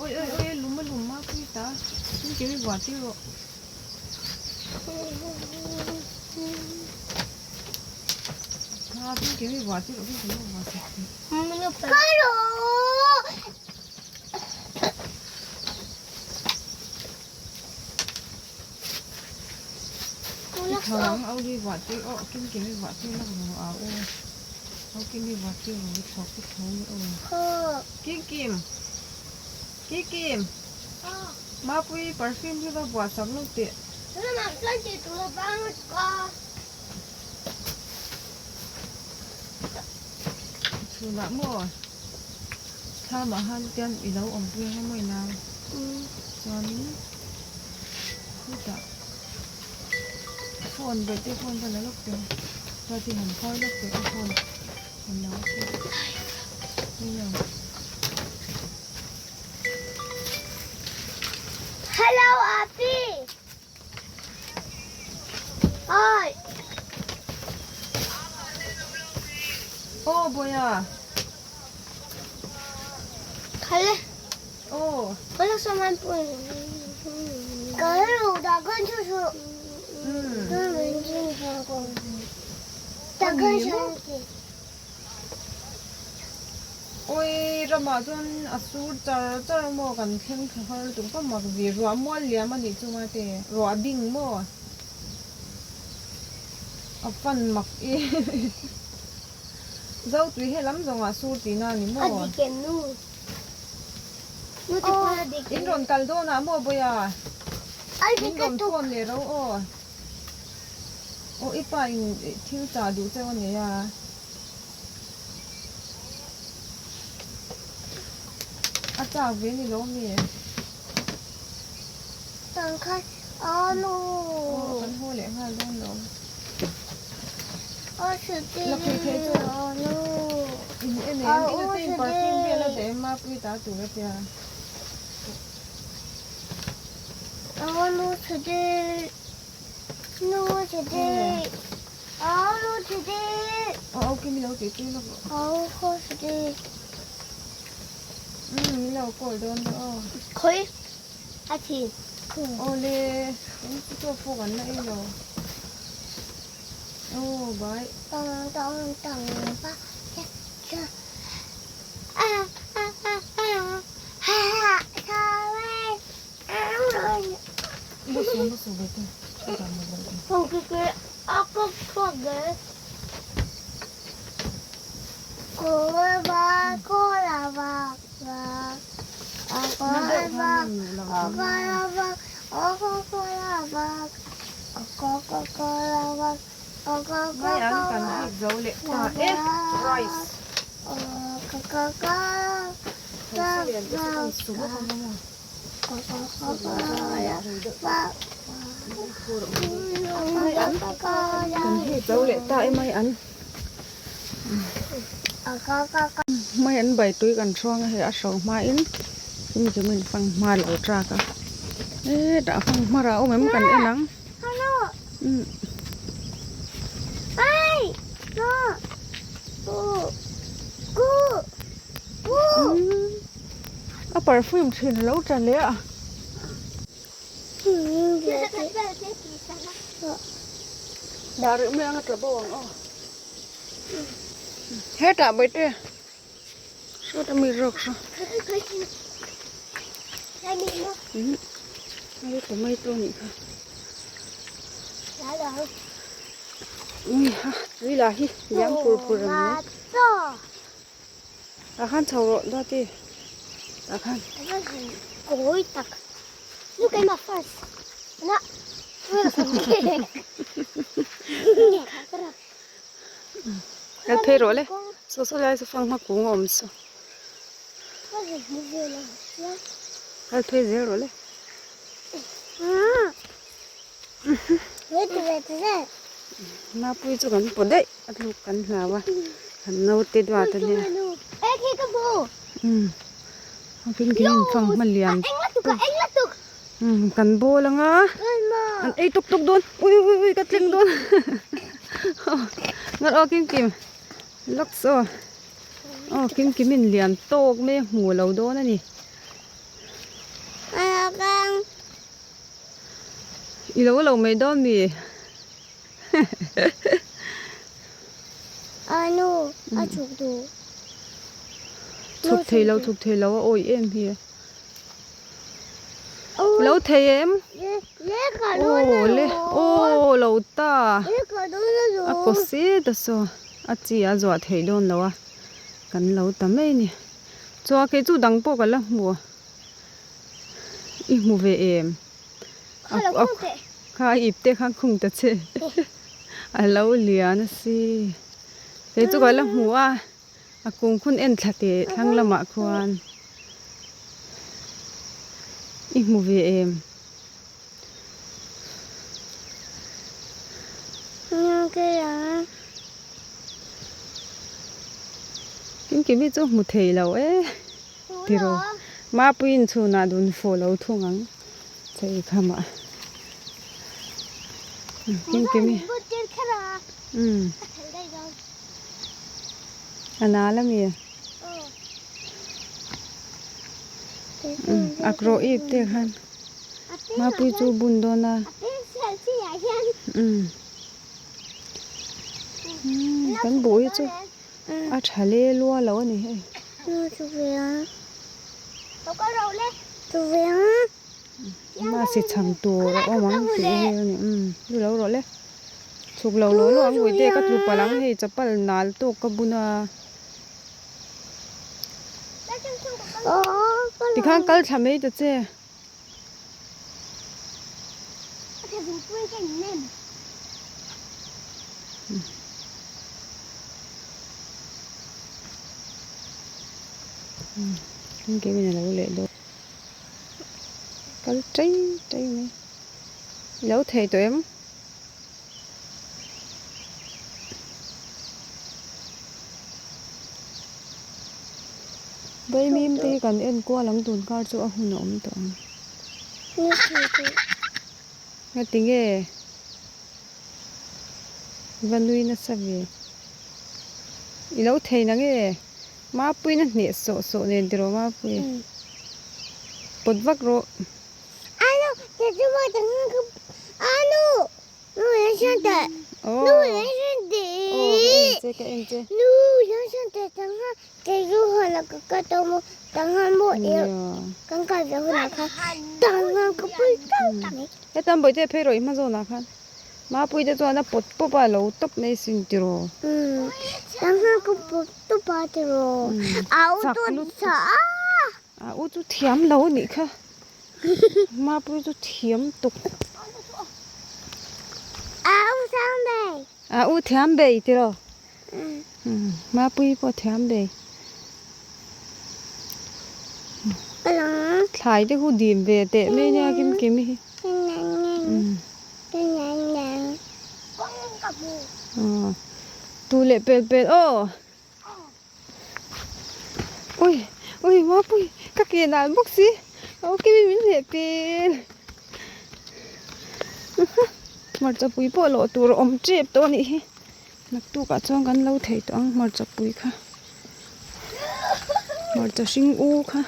Oi oi oi lum a lum a pui ta tin kemi buah tir rawh. A tin kemi buah tir rawh tin kemi buah tir I tho ang au hi buah tir aw kim kemi buah tir lak ru a u au kimi buah tir ru i tho i tho ni aw kim kim kim kim mapui perfume hi va buah sak lo teh. Chhunah maw thlamah han tian i lo awmpui ang a maw ina chuanin khutah phone ber te phone chuan a lawk teh chuan ti han khawi lawk teh a phone han lo nia. Hello Api. Oi. Aw Boya. Khale. Aw. Kala saman pu. Ka ru da gan chu chu. Ka ru jin ha ko. Da gan chu ki. Oi ramah chuan a sur char char maw kan thleng thla har lutuk va mak ve ruah mual liam a nih chu mate ruah bing maw a fan mak i zo tui he lam zawng ah sur tihna a ni maw in rawn kal dawn ah maw bawiha in rawn phone leh ro aw. Aw i pa in thil chah duh cheu a nei a. A chak ve ni lo mi? Tang kha aw nu. Aw kan haw leh nghal dawn lo. Aw chuti La phei thei chu aw nu. In en em ina te in perfume vel a daih em a pui ta tur a tia. Aw nu chuti nu chuti aw nu chuti. Aw aw kimi lo tih tui lawk rawh. Aw khaw chuti. Umm min lo call dawn rawh aw. Khawi a thi. Aw le eng chu chaw pawh kan la ei lo. Aw bye. Tang tang tang pa cha cha. A a a a ha ha tha we. Mai an kan hik zo leh ta e rice thau lian te chu kan su bawk ang a maw mai an kan hik zo leh ta e mai an mai an bai tui kan hruang a hei a hro hma in chumi chu min fang hma lo trak a hetah fang hma rah awm em kan en ang. A perfume thin a lo tla hle a. Dah rih mai ang a tla bo ang aw. Hetah bawihte. Sawta mi zawk saw. Hei tomato nih kha. Ui ha tui lah hi liam pur pur ang mai. Tah khan chho rawh Duati. Tah khan. Kawi tak. Look at my first. Na. Kal phei rawh le saw saw lai saw fanghma kung a awm saw kal phei zel rawh le mapui chu kan paw daih a tluk kan hlau a kan naute duat a nia umm a kin in fanghma lian umm kan bawl ang a an ei tuk tuk dawn ui ui ui ka tling dawn ngat aw kim kim lawk saw. Aw Kimkimin lian tawk mai a hmu lo dawn a ni. I lo lo mai dawn mi? Anu a chhuk duh. Chhuk thei lo chhuk thei lo a awih em hi. Lo thei em? Aw le aw lo ta. A kaw set a saw a chi a zuah theih dawn lo a kan lo ta mai a ni. Chuan kei chu dang pawh ka la hmu a i hmu ve em? Kha a ip te kha khung ta che a lo lian a si. Kei chu ka la hmu a. A kung khun en thla teh thlang lamah khuan i hmu ve em? Kimkimi chu hmu thei lo e tiraw Mapuiin chhunah dun fawh lo thung ang chei khamah Kimkimi umm. A nal a mi? A krawh ip te khan Mapui chu bun dawn a. Kan buh hi chu a tha le lua lo a ni hei. Mahse chhang tur a awm ang tih hi a ni. Chu lo rawh le. Chhuk lo lo lo ang ui te ka tlu palh ang hei chapal nal tawk ka bun a. Tikhan kal thla mai ta che. Engkim in a lo leh dawn. Kal tai tai mai. I lo thei tawh em? Vaimim te hi kan en kual ang tun kar chu a hun a awm tawh ang. Ngati nge? Va nui nasa ve. I lo thei na nge? Mapuiin a hneh sawh sawh nen tiraw Mapui? Pawt vak rawh. Heta an bawihte phei rawh i hma zawnah khan Mapuii te chuan a pawt pawp a lo tawp mai sin tiraw. Chak lutuk. A u chu thiam lo a nih kha. Mapui chu thiam tuk. A u thiam bei tiraw. Mapui pawh thiam bei. Thlai te khu dim ve teh mai nia kim kim hi. Tu leh pel pel aw. Ui ui Mapui ka ke nal bawk si ok min hneh pin hmarcha pui pawh lawh tur a awm tep tawh a nih hi naktuk ah chuan kan lo thei tawh ang hmarcha pui kha hmarcha hring u kha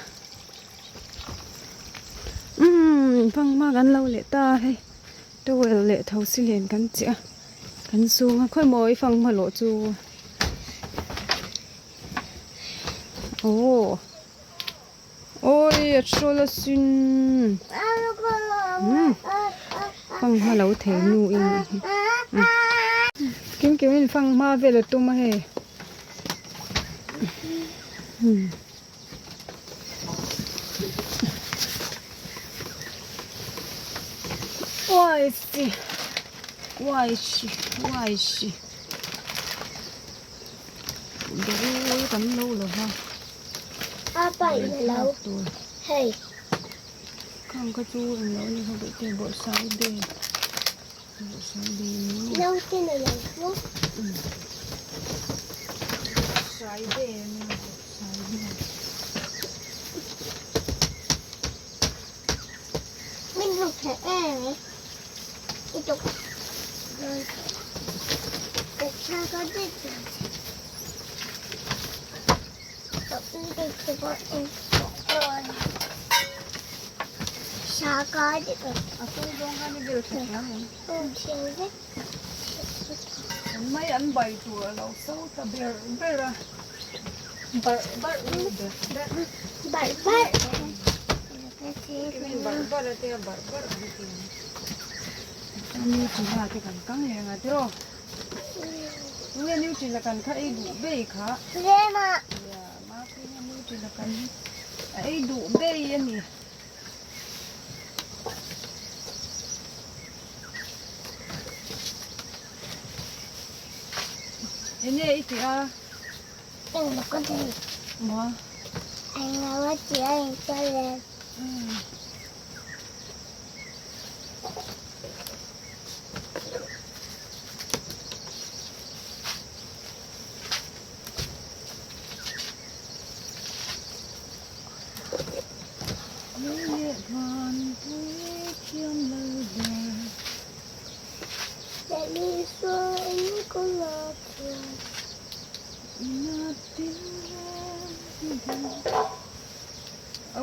umm fanghma kan lo leh ta hei towel leh thosi len kan chiah a. Kan sung a khawi maw i fanghma lawh chu aw awi a hrawl a sin umm fanghma lo thei nu in a hi kim kim in fanghma vel a tum a hei umm. Uaisi uaisi uaisi berul kan lo lo va khang kha chu englo a ni kha bawihte bawrhsai be bawrhsai be bawrhsai be a ni. A tui zawng khan i vel tha thiam em? An mai an bai tur a lo so ta ber ber a. Barh barh ber ber. Barh barh. Kimin barh barh a tia barh barh an ti ang. New China te kan kang leh anga tiraw? Tunge New China kan kha ei duh bei kha? Rema. Ya, Mapui New China kan a ei duh bei a ni. Enge i tih a? Englo ka ti. Maw? Englo a ti a inchuan le.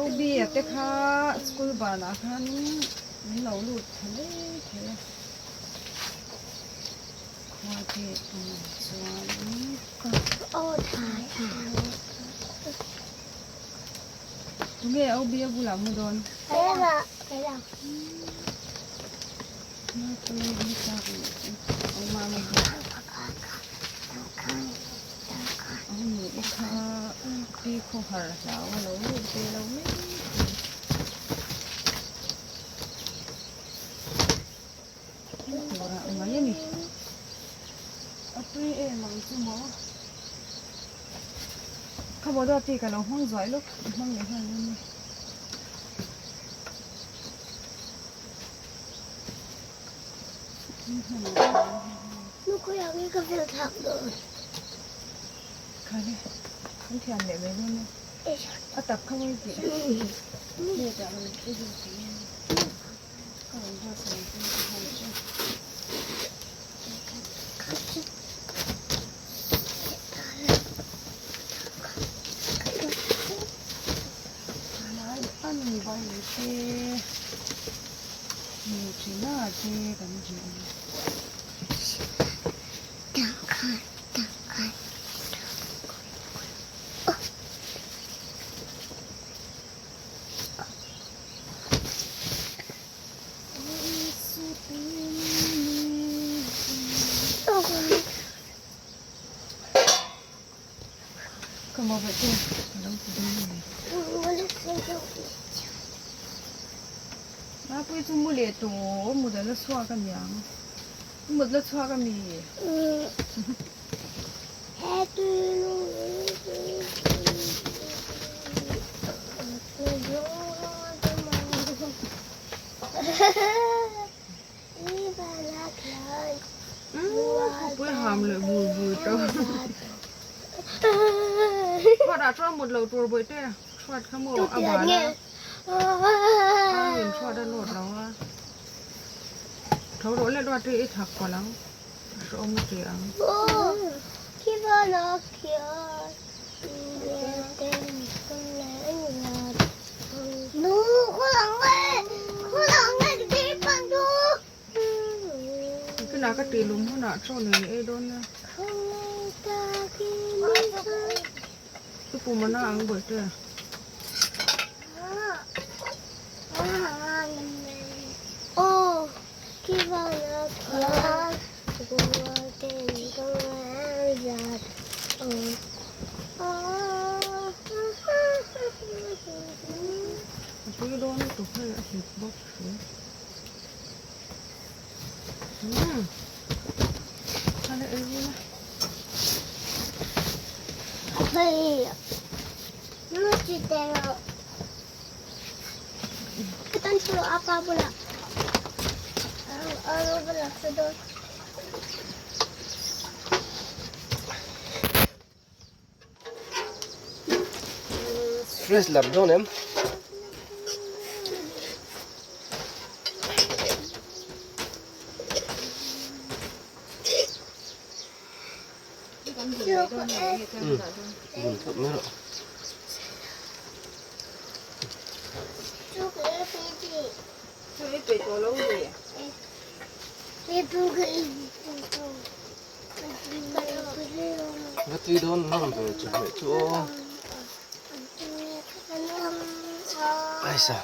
Obi-a te kha school banah khanin min lo lut thla mai thei a khua te tunah chuanin tunge Obi-a bulah mu dawn? Nu khawiah nge ka vel thlak dawn? Khale kan thiam leh mai dawn e. A tak kha mawi tih. Plate ah rawn i duh tih in ka rawn buatsaih ang chu ka han che. Tunlai an bai te Nuchina te kan hmu a ni. Ka maw veh te ka lo ti dawn a ni. Mapui chu mu leh tawh mut a la chhuak a niang. Mut la chhuak a mi? Khawpui ham leh bur bur tawh. Chhuatah chuan mut lo tur bawih te chhuat kha maw a bal a. A in chhuat a lawt lo a. Tho rawh leh luat hi i thak palh ang. A hrehawm a ti ang. Tunah ka tih lum hunah chaw nen i ei dawn nia. I pum a na ang bawihte. A tui dawn lutuk hei a hit bawk si. Umm a ei ila. Fresh lam dawn em? Va tui dawn hlawm ve chawhmeh chu aw. Aisa.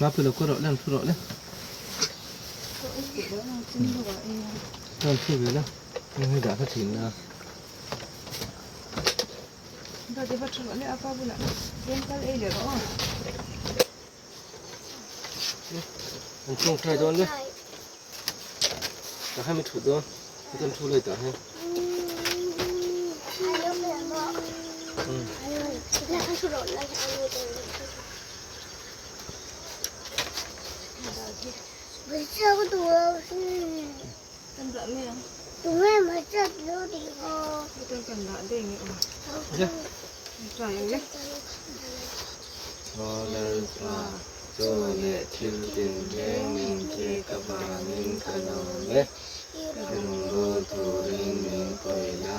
Mapui lo kawr rawh le an thu rawh le. Chuan thu ve la heng hi dah kha thin la. An tawngtai dawn le. Tah hian mi thut dawn. Kan thu lai tah hian. Aw Lalpa, chaw leh thil tin reng min pek avangin ka lawm e. Ka rawngbâwl turin min pawi la,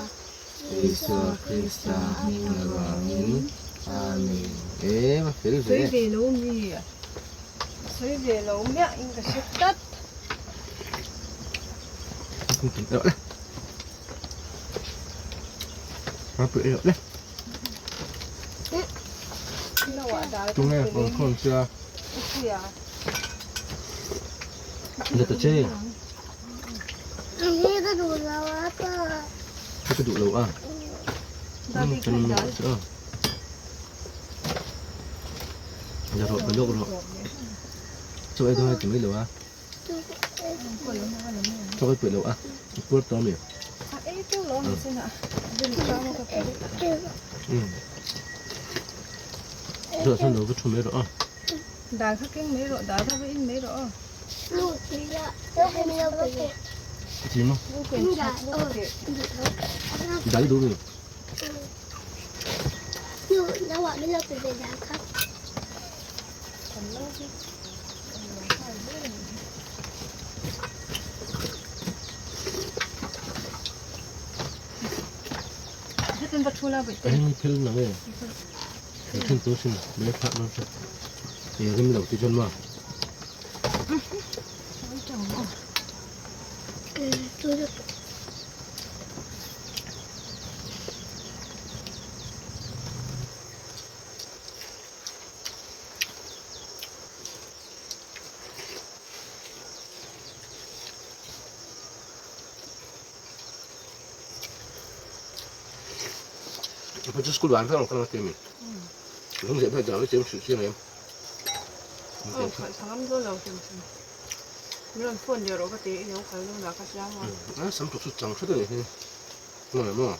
Isua Krista hming avangin. Amen. E, va fel ve. Sawi ve lo mi? Sawi ve lo miah in ka hre tlat. Tunge rawn thawn che a? Let ta che. Ka duh lo a. La rawh pe lawk rawh. Chaw ei dawn a ti mai lo a. Chaw ei peih lo a. I puar tawh ami? Chutah chuan lo va thu mai rawh a. Dal kha keng mai rawh, dal kha va in mai rawh aw. Chi maw? Dal i duh mi? Eng thil na nge? Thil tu sin me kha no chu. E rim lo ti chuan ma. Chu school ban vek ang ka ti mi. Lung zeh phei dan chem hrilh chiang em. Aw khalh thangam dawn lo hrim hrim. Min rawn phone leh rawh ka ti i lo kal dawn ah ka chiang a. A sam tuk chu chang hret a nih hi. Maw maw.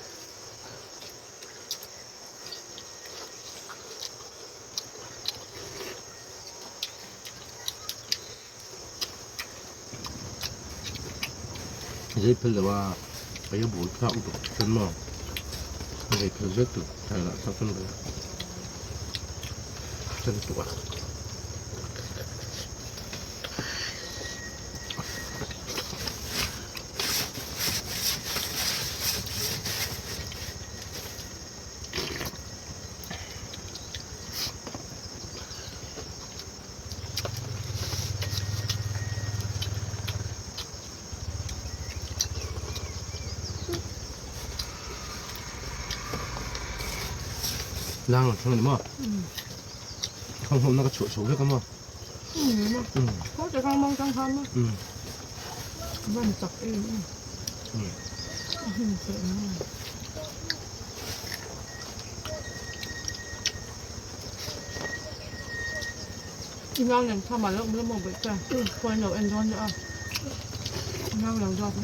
Zai phel lo a a bul thlak lutuk chuan maw zai phel zet tur thailah thlak chuan ka lutuk a. Lang ang thleng a ni maw? Thawng hlawmna ka chhuah chho vek a maw? I nau nen kha mah loh la maw bawih chuan phone lo en dawn deuh a, i nau lo zawk a.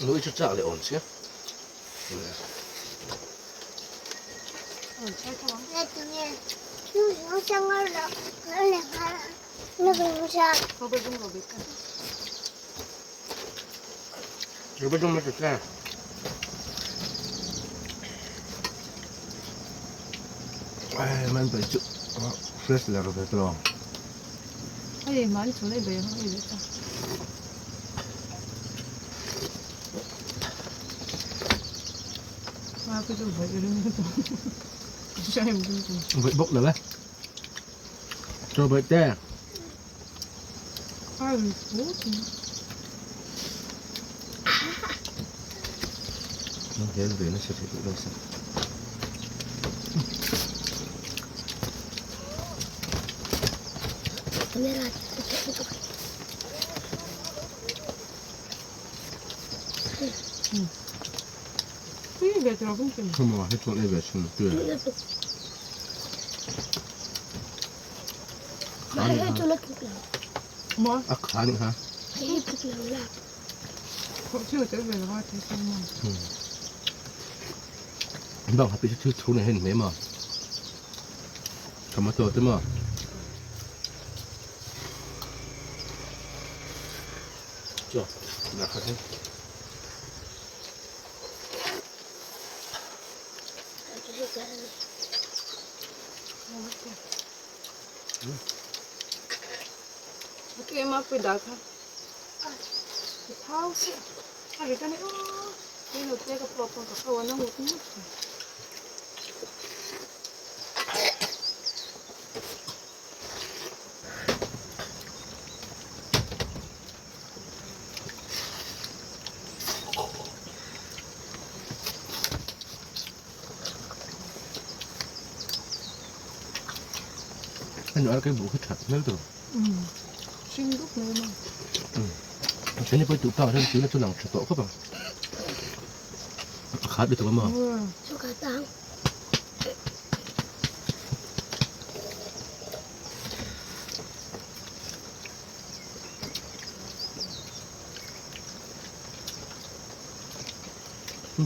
Nui chu chak leh awm sia. Man bai chu fresh la ro ve tawh. Hei man chu nei bai hei ve ta. Ma ku chu bai ring tu. Sai mu tu. Bai bok la le. Cho bai te. Ai bu tu. Nang hian ve nasa thei duh lo sa. Come on, hei chuan ei ve chhun tui. A kha nih kha. Bang hapi chu thil thur nei hen mai ma. Tomato te maw. Chaw dah khat hi. Henu ar kai buh khi that hmel tur. Hring dup mai a maw. Then hi pawh tih tak hian tuna chu lang tha tawh khawp ang. A khat lutuk a maw.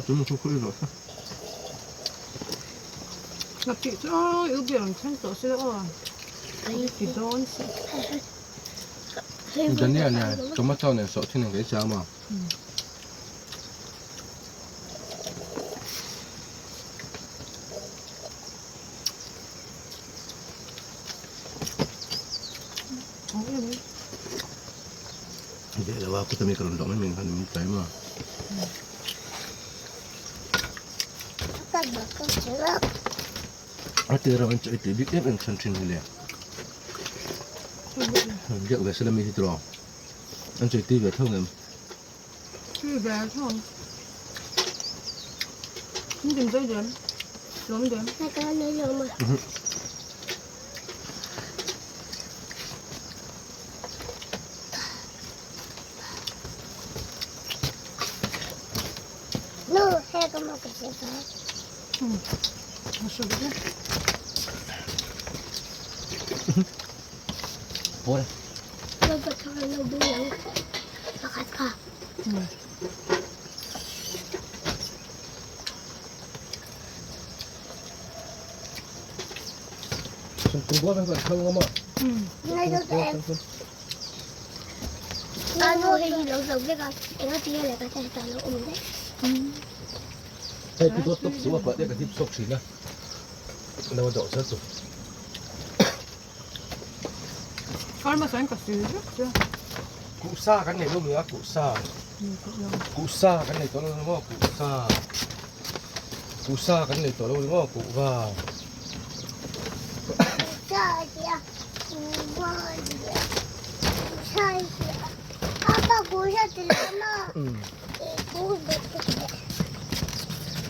Tuna chu khawi rawh se. Ngapih chu aw i ubi rawn thleng tawh se aw. I ti dawn si. Dania nen tomato nen sawh thin ang ka i chang a. Ve lo a kut ami ka rawn dawh mai mai khan min tlai maw. A tir a an chawi tui bik em em chhan thin hi le. Biak ve sela mi hi tiraw. An chawi tui ve tho ngem. Tui ve tho. Min tin chawi dem. Lawm dem. Hei pu dawt tawp chu a pah te ka dip chhuak thin a lo a dawh zel chu. Kuhsa kan nei lo mi a kuhsa kuhsa kan nei tawh lo ni maw kuhsa kuhsa kan nei tawh lo ni maw kuhva.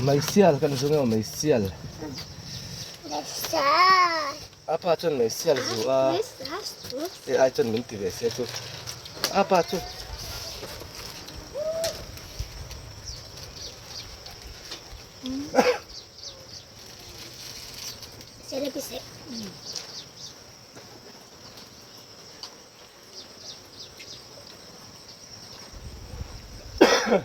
Meisial kan zu nge meisial a pa chuan meisial zu a hei ai chuan min ti ve se chu a pa chu Hey!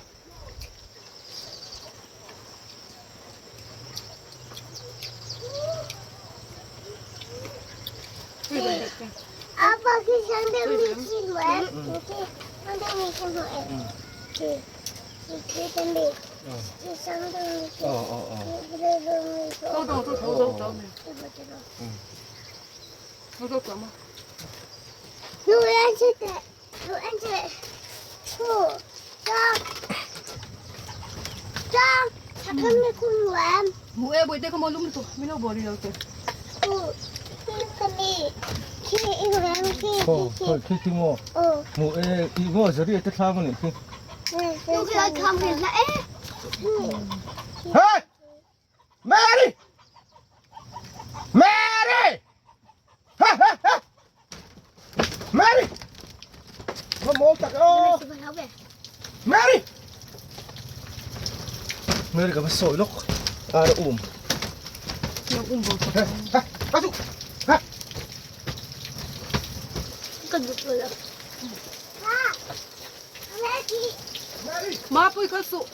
Mary! Mary! Ha ha ha! Mary! Ka mawl tak aw! Mary! Mary ka va sawi lawk ar a um. Ha ha ha chu! Ha! Mapui kha suh.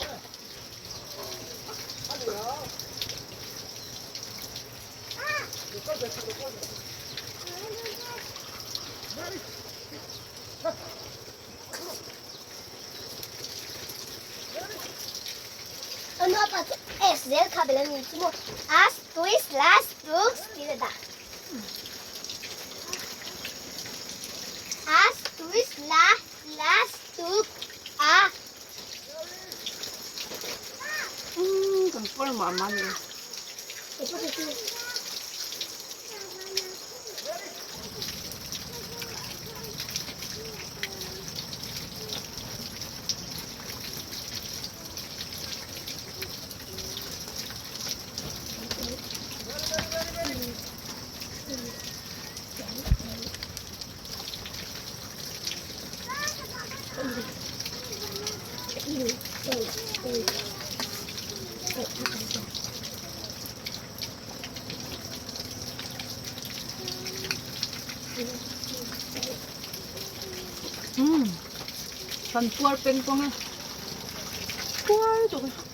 Kan puar mah mah ni. Umm kan puar peng pawng e puar tuk e.